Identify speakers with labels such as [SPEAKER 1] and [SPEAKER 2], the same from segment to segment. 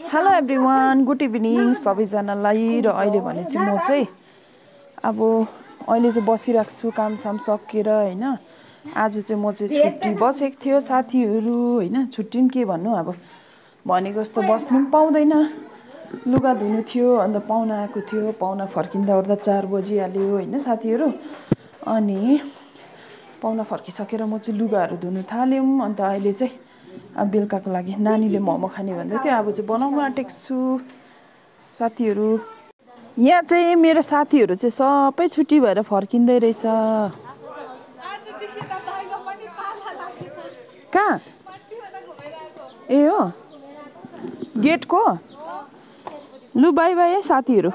[SPEAKER 1] Hello everyone, good evening सबैजनालाई। र अहिले भने चाहिँ म चाहिँ अब अहिले चाहिँ बसिरहेको छु कामसाम सकेर होइन। आज चाहिँ म चाहिँ छुट्टी बसेको थियो साथीहरू होइन। छुट्टी पनि के भन्नु, अब भनेको जस्तो बस्नु पनि पाउँदैन। लुगा धुनु थियो, अन्त पाहुना आएको थियो। पाहुना फर्किँदा ओर्दा 4 बजिहाल्यो होइन साथीहरू। अनि पाहुना फर्किसकेर म चाहिँ लुगाहरू धुनु थाल्यौँ। अन्त अहिले चाहिँ अब बेलुकाको लागि नानीले मोमो खाने भन्दै थियो, अब चाहिँ बनाउनु आँटेको छु साथीहरू। यहाँ चाहिँ मेरो साथीहरू चाहिँ सबै छुट्टी भएर फर्किँदै रहेछ। कहाँ? ए हो गेटको। लु बाई बाई है साथीहरू।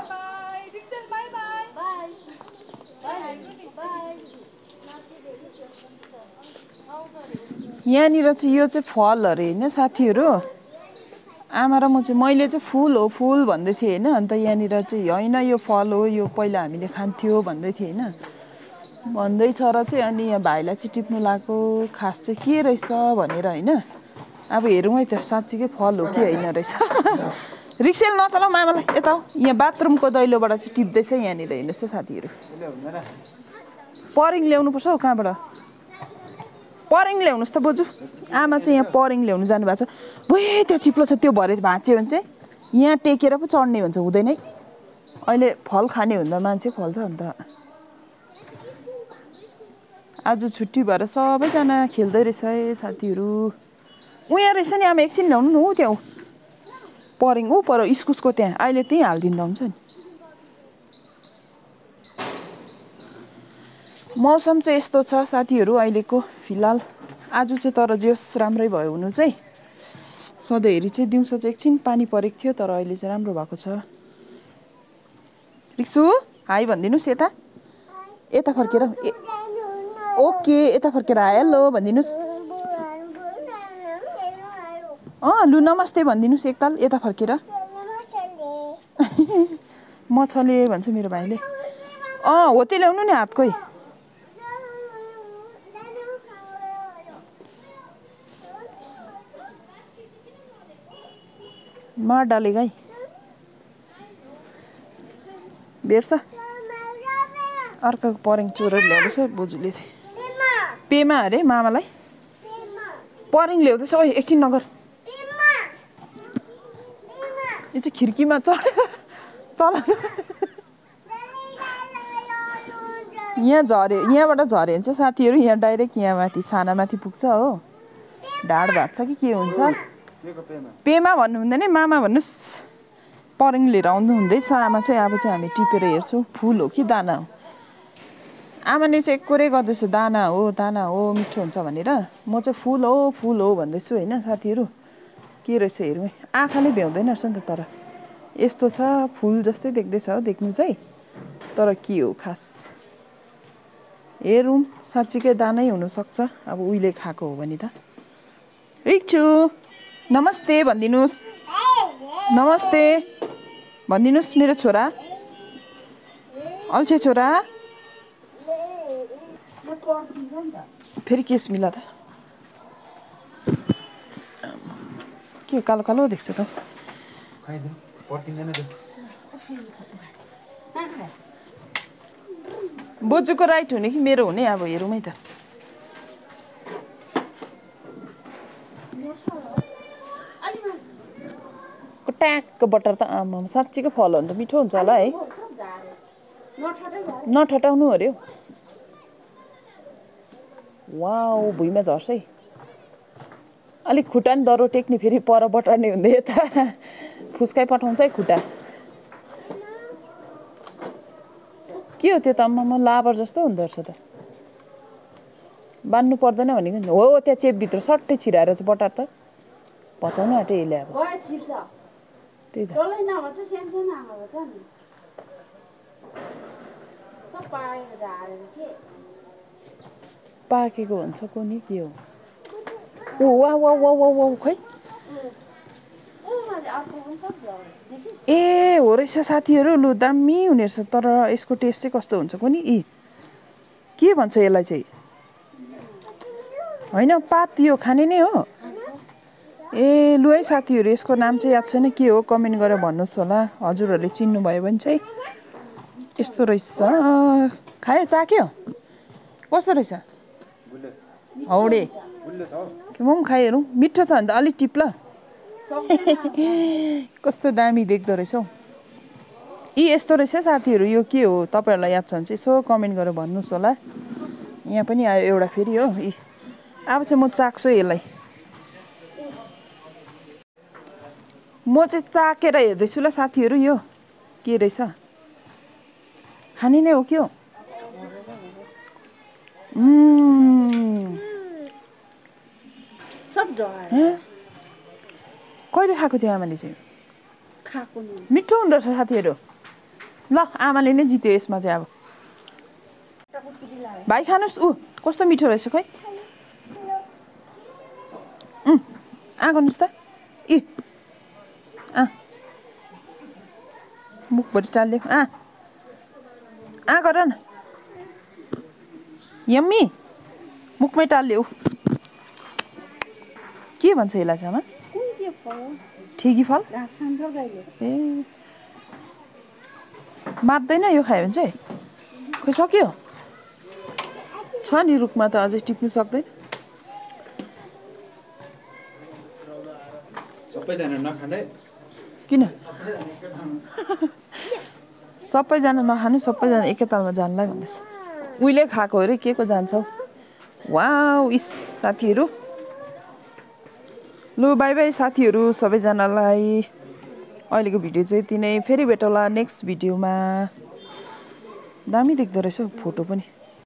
[SPEAKER 1] यहाँनिर चाहिँ यो चाहिँ फल अरे होइन साथीहरू। आमा र म चाहिँ मैले चाहिँ फुल हो फुल भन्दै थिएँ होइन। अन्त यहाँनिर चाहिँ होइन यो फल हो, यो पहिला हामीले खान्थ्यो भन्दै थिएँ होइन। भन्दैछ र चाहिँ अनि यहाँ भाइलाई चाहिँ टिप्नु लगाएको खास चाहिँ के रहेछ भनेर होइन। अब हेरौँ है त साँच्चीकै फल हो कि होइन रहेछ। रिक्सेल नचलाऊ मामालाई, यता हो। यहाँ बाथरुमको दैलोबाट चाहिँ टिप्दैछ यहाँनिर हेर्नुहोस् है साथीहरू। परिङ ल्याउनुपर्छ हौ कहाँबाट। परिङ ल्याउनुहोस् त बोजू। आमा चाहिँ यहाँ परिङ ल्याउनु जानुभएको छ। बुइ त्यो चिप्लो छ, त्यो भरे भाँच्यो भने चाहिँ यहाँ टेकेर पो चढ्ने हुन्छ, हुँदैन है। अहिले फल खाने हुँदा मान्छे फल्छ अन्त। आज छुट्टी भएर सबैजना खेल्दै रहेछ है साथीहरू। उहाँ रहेछ नि आमा, एकछिन ल्याउनु न हौ त्यहाँ परिङ ऊ पर इस्कुसको त्यहाँ, अहिले त्यहीँ हालिदिँदा हुन्छ नि। मौसम चाहिँ यस्तो छ साथीहरू अहिलेको फिलहाल। आज चाहिँ तर जोस् राम्रै भयो हुनु चाहिँ। सधैँहेरि चाहिँ दिउँसो चाहिँ एकछिन पानी परेको थियो, तर अहिले चाहिँ राम्रो भएको छ। रिक्सु हाई भनिदिनुहोस् यता, यता फर्केर। ओके यता फर्केर हाई हेलो भनिदिनुहोस्। लु नमस्ते भनिदिनुहोस् एकताल यता फर्केर। मछले भन्छ मेरो भाइले। हो त्यो ल्याउनु नि हातकै। मार डालेगा है भेट्छ। अर्काको परिङ चोरेर ल्याउँदैछ बोजूले चाहिँ। पेमा अरे मामालाई परिङ ल्याउँदैछ। ओइ एकछिन नगर। यो चाहिँ खिड्कीमा चढेर तल यहाँ झऱ्यो, यहाँबाट झऱ्यो भने चाहिँ साथीहरू यहाँ डाइरेक्ट यहाँ माथि छानामाथि पुग्छ हो। ढाड भाँच्छ कि के हुन्छ। पेमा भन्नु हुँदैन, मामा भन्नुहोस्। परिङ लिएर आउनु हुँदैछ आमा चाहिँ। अब चाहिँ हामी टिपेर हेर्छौँ फुल हो कि दाना हो। आमाले चाहिँ एकोरै गर्दैछ दाना हो मिठो हुन्छ भनेर। म चाहिँ फुल हो भन्दैछु होइन साथीहरू। के रहेछ हेरौँ है। आँखाले भ्याउँदैन रहेछ नि त, तर यस्तो छ फुल जस्तै देख्दैछ हो देख्नु चाहिँ, तर के हो खास हेरौँ। साँच्चीकै दानै हुनसक्छ अब उहिले खाएको हो भने त। रिक्छु नमस्ते भनिदिनुहोस्। नमस्ते भनिदिनुहोस् मेरो छोरा, अल्छे छोरा। फेरि केस मिला त के कालो कालो देख्छ त। बोजूको राइट हुने कि मेरो हुने, अब हेरौँ है त। ट्याकको बटर त आमा साँच्चीको फल हो भने त मिठो हुन्छ होला है। नठटाउनु अरे। वाउ भुइँमा झर्छ है। अलिक खुट्टा नि दह्रो टेक्ने, फेरि पर बटार्ने हुँदै यता फुस्काइ पठाउँछ है खुट्टा। के हो त्यो त आम्मामा लाबर जस्तो हुँदो रहेछ त। बान्नु पर्दैन भनेको नि हो। त्यहाँ चेपभित्र सट्टै छिराएर चाहिँ बटार त भचाउनु आँट्यो यसले। अब त्यही त पाकेको भन्छ कुनि के हो। वा वा वा वा वा खै। ए हो रहेछ साथीहरू। लु दामी हुने रहेछ, तर यसको टेस्ट चाहिँ कस्तो हुन्छ कुनि। के भन्छ यसलाई चाहिँ। होइन पात यो खाने नै हो। ए लु है साथीहरू, यसको नाम चाहिँ याद छैन के हो, कमेन्ट गरेर भन्नुहोस् होला। हजुरहरूले चिन्नुभयो भने चाहिँ। यस्तो रहेछ, खायो चाख्यो कस्तो रहेछ? हौडे म पनि खाइहेरौँ। मिठो छ भने त अलिक टिप ल। कस्तो दामी देख्दो रहेछ हौ। यस्तो रहेछ साथीहरू, यो के हो तपाईँहरूलाई याद छ भने चाहिँ यसो कमेन्ट गरेर भन्नुहोस् होला। यहाँ पनि आयो एउटा फेरि हो। अब चाहिँ म चाख्छु यसलाई। म चाहिँ चाखेर हेर्दैछु ल साथीहरू, यो के रहेछ, खाने नै हो के हो? कहिले खाएको थियो आमाले चाहिँ? मिठो हुँदो रहेछ साथीहरू। ल आमाले नै जित्यो यसमा चाहिँ। अब भाइ खानुहोस्। कस्तो मिठो रहेछ खै। गर्नुहोस् त। मुखभरि टाल्यो। गर न। यम्मी मुखमै टाल्यो। के भन्छ यसलाई चाहिँ आमा? ठिकी फल? ए मात्दैन यो खायो भने चाहिँ? खोइ सक्यो? छ नि रुखमा त, अझै टिप्नु सक्दैन।
[SPEAKER 2] सबैजना नखाने
[SPEAKER 1] किन? सबैजना नखानु, सबैजना एकैतालमा जानलाई भन्दैछ। उहिले खाएको अरे के को जान्छौ? वाउ इस साथीहरू। लु बाई बाई साथीहरू सबैजनालाई। अहिलेको भिडियो चाहिँ यति नै। फेरि भेटौँला नेक्स्ट भिडियोमा। दामी देख्दो रहेछ हौ फोटो पनि।